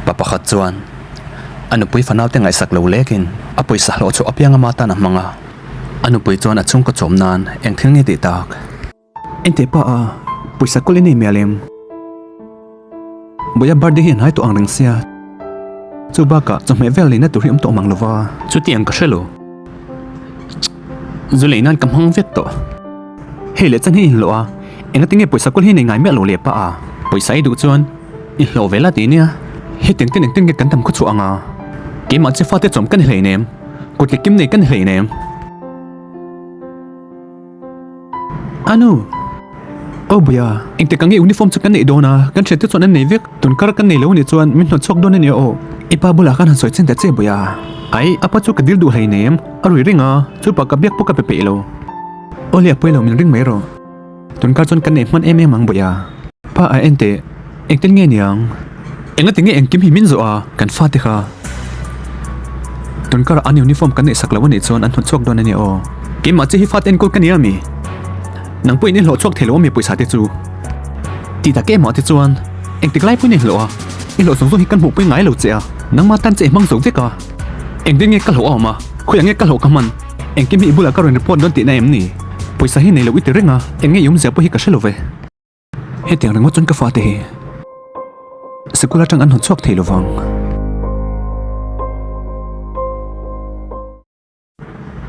Pa pakhat chuan a nupui fanaute ngaihsak lo lekin a pawisa hlawh chhuah apiang ama tan a hmang a. A nupui chuan a chhungkaw chawm nan eng thil nge tih tak? Enteh pa a, pawisa kawl i nei mial em? Bawia birthday hi a hnai tawh ang reng sia, chu bakah chawhmeh vel leina tur hi awm tawh mang lo va. Chutiang ka hre lo. Zu lei nan ka hmang vek tawh. Hei leh chan hi inhlawh a, engati nge pawisa kawl hi nei ngai miah lo leh pah a? Pawisa i duh chuan i hlawh ve la ti nia. Hetiang ten engtin nge kan tam khaw chhuah ang a? Keimah che fate chawm ka ni hleinem, kut leh kim nei ka ni hleinem. A nu! Aw Buia, engtik ang nge uniform chu kan neih dawn a? Kan thiante chuan an nei vek, tunkar kan nei lo anih chuan min hnawt chhuak dawn a nia aw. I pa bulah khan han sawi chin ta che Buia. Ai, a pa chu ka dil duh hleinem, a rui ring a, chu pa ka biak pawh ka pe peih lo. Aw le a pawi lo min ring mai rawh. Tunkar chuan kan neih hman em em ang Buia. Pa a en teh, engtin nge niang? Engati nge engkim hi min zawh a, kan fate kha. Tunkar an uniform kan neih sak lo anih chuan an hnawt chhuak dawn a nia aw. Keimah che hi fate enkawl ka nia mi? Nang pawhin i hlawh chhuak thei lo ami pawisa te chu? Ti tak emah te chuan engtik lai pawhin i hlawh a, i hlawh zawng zawng hi kan hmuhpui ngai lo che a, nangmah tan che i hmang zo vek a. Engtin nge ka hlawh a awm a, khawiah nge ka hlawh ka hman? Engkim hi i bulah ka rawn report dawn tihna em ni? Pawisa hi nei lo i ti reng a, eng nge i awmzia pawh hi ka hre lo ve. Hetiang ringawt chuan ka fate hi sikul atang an hnawt chhuak thei lovang.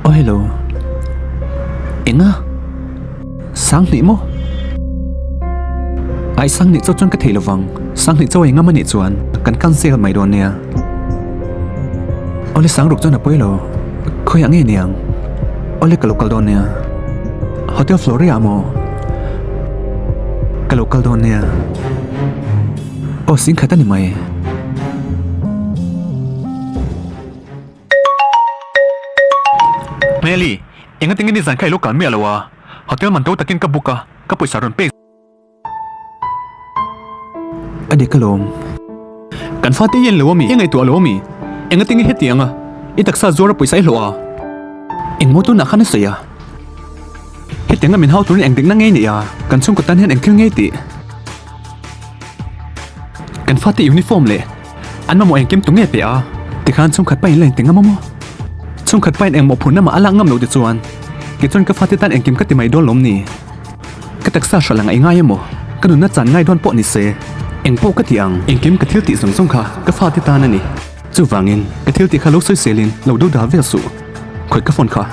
Aw hello. Enga? Sanghnih maw? Ai Sanghnih chaw chuan ka thei lovang. Sanghnih chaw ei ngam anih chuan kan cancel mai dawn nia. Awle Sangruk chuan a pawi lo. Khawiah nge niang? Awle ka lo kal dawn nia. Hotel Floria maw? Ka lo kal dawn nia. Aw singkhat a ni mai. Hmeli, engatinge nizan kha i lo kal miah lo a? Hotel man to takin ka book a, ka pawisa rawn pek. A dik alawm. Kan fate hi en lo ami? I ngaihtuah lo ami? Engatinge hetiang a? I taksa zuar a pawisa i hlawh a? Engmaw tunah khan a sawi a? Hetianga min hau turin eng dikna ngei nei a? Kan chhungkaw tan hian eng thil ngei tih? Kan fate uniform leh an mamawh engkim tu nge pe a? Tikhan chhungkhat pain la inti ngam a maw? Chhungkhat pain engmawh phurna mah a lak ngam loh te chuan keichuan ka fate tan engkim ka ti mai dawn lawm ni? Ka taksa hrilh ang a i ngai emaw? Ka nunna chan ngai dawn pawh ni se, eng pawh ka ti ang. Engkim ka thil tih zawng zawng kha ka fate tan a ni. Chuvangin, ka thil tih kha lo sawiselin lo do dal vel suh. Khawih ka phone kha.